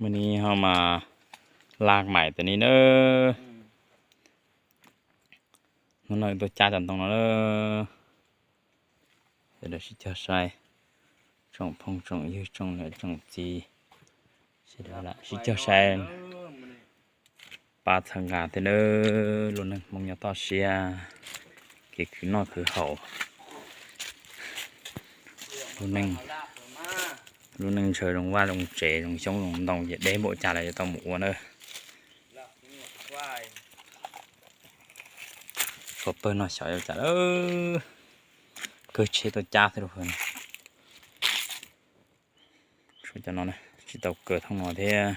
Mus ni ho mas laj maim tas ni na. Hnub no tuaj cab cov ntoo no na. Sawv daws sib cog saib, tsoom phooj tsoom ywg tsoom niam tsoom txiv, sib cog saib. Pab txhawb nqa thiab nawb, lub neej Hmoob nyob toj siab, kev khwv noj khwv haus, lub neej ntshaw zoo vaj zoo tsev zoo xyoob zoo ntoo ces deb npaum cas los yuav tau mus ua na. Tshuav pawg no xyov yuav cas lawm, kawg tsheb tuaj cab xwb lauj. Tshuav cov no tsis tau kaw thooj no thiab,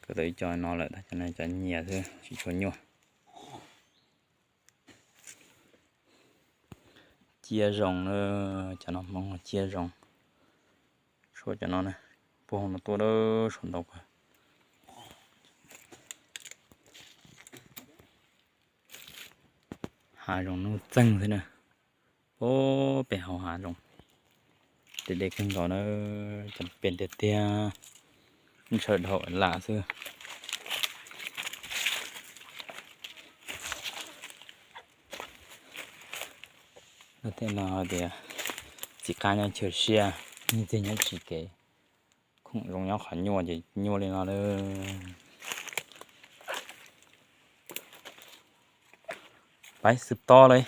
kaw tau ib co no lawm, cov no cov nyias xwb tsis tshua nyuaj. Cia zoo na, cov no Hmoob cia zoo. Tshuav cov no, puag hauv no tuaj, tshuav ntau kawg. Hav zoov nuj txeeg xwb na. Puag pem hauv hav zoov, deb deb kawg nkaus na, cov pem tiag tiag, ntshaw dhau lam xwb. Tej no hais tias txiv qab nyob chaw siab, nyiag txiag nyob tsis kev, khoom zoo nyob qhov nyuaj ces nyuaj li no lawm. Pais xwb tob li.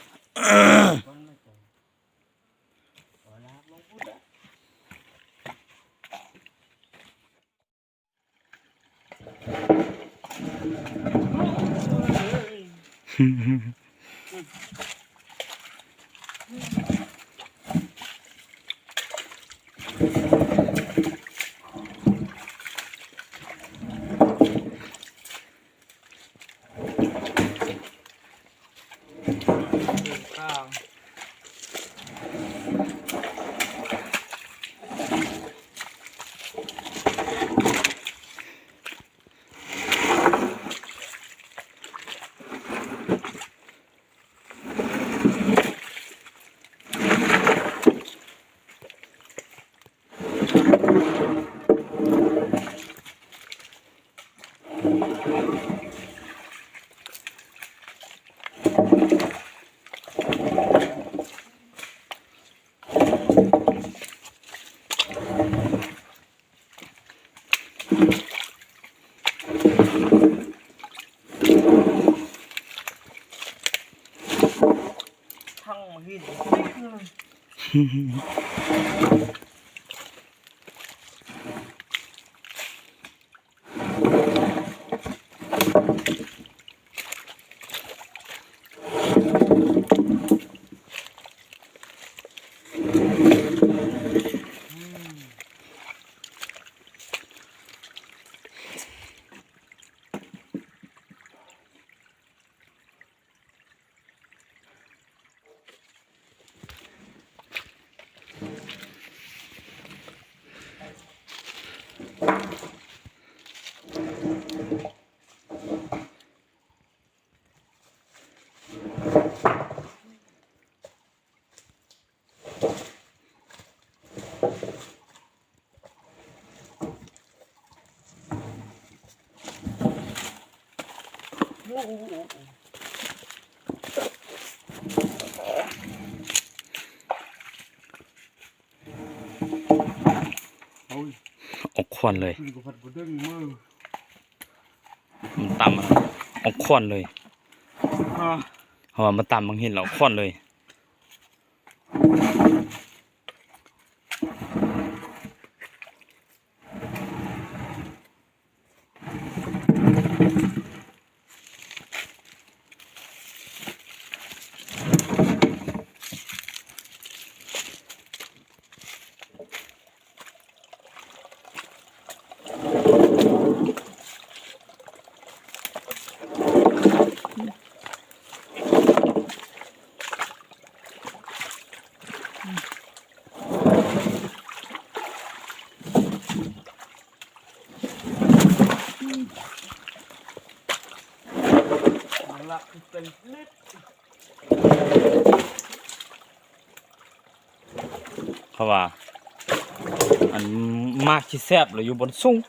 Ua qhuaj lawm. Ua qhuaj lawm. Ho mas tam mas his los qhuaj lawm. Qhov vas, Mas tsis xeeb los yus npuas xub,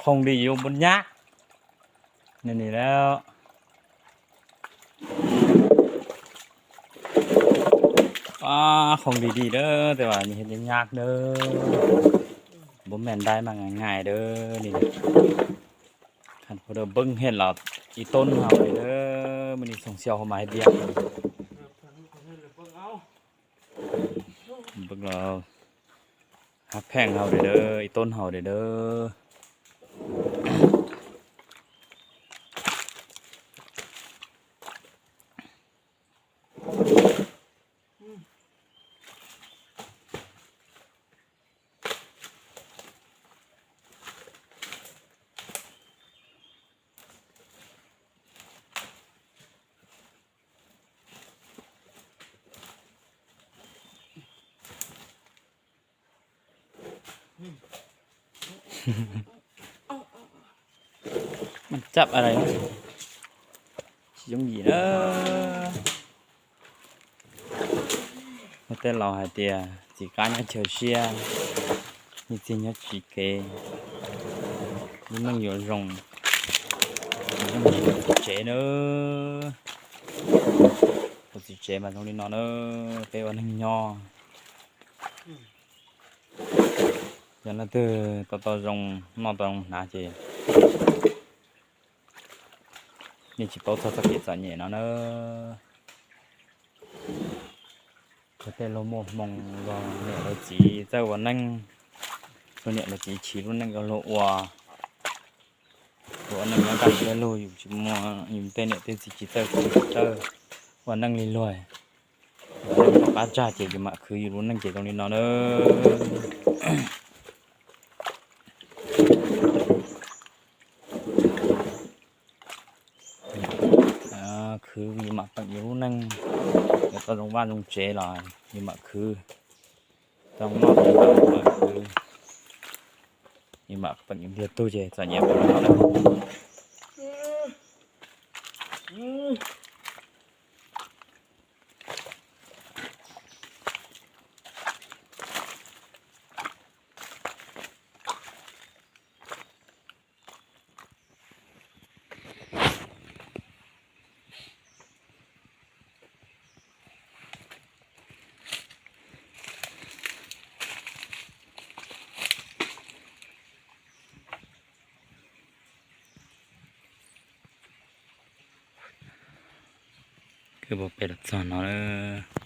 khoom di yus npuas nyab. Nws nim lawm. Khoom di di dawb tej vas nyab dawb. Npuas me ntaib mas ngai ngai dawb li. Khav pua dawb npeeb hej los ib toob hau li dawb, muaj ib txoom xyaum hauv mas hais tias npeeb los hab pheej hau li dawb, ib toob hau li dawb. Mas cab a, tsis yooj yim na. Muaj tej laus hais tias txiv qab nyob chaw siab, nyiaj txiag nyob tsis kev. Lub neej yuav zoo, lub neej yuav txiv tsev na. Ua txiv tsev mas zoo li no na, peb ua neeg nyob. Yog leej twg tau tau zoo noj tau zoo hnav ces yeej tsis paub txog txoj kev txom nyem no na. Yog tej luag muaj hmoo, luag niam luag txiv txawj ua neej, luag niam luag txiv chim lub neej ua luag ua, luag ua neej nyob kaj siab lug, yus tsis muaj, yus tej niam tej txiv tsis txawj, tsis txawj ua neej li luag, ua neej rov qab tsag ces yus mam khwv yus lub neej ces zoo li no na. Khwv yus mam peem yus lub neej, yus tau zoo vaj zoo tsev los yus mam khwv, tau noj tau haus los khwv, yus mam peem yus ntiag tug ces txom nyem npaum no lawm. Kwv pem los txog no lawm.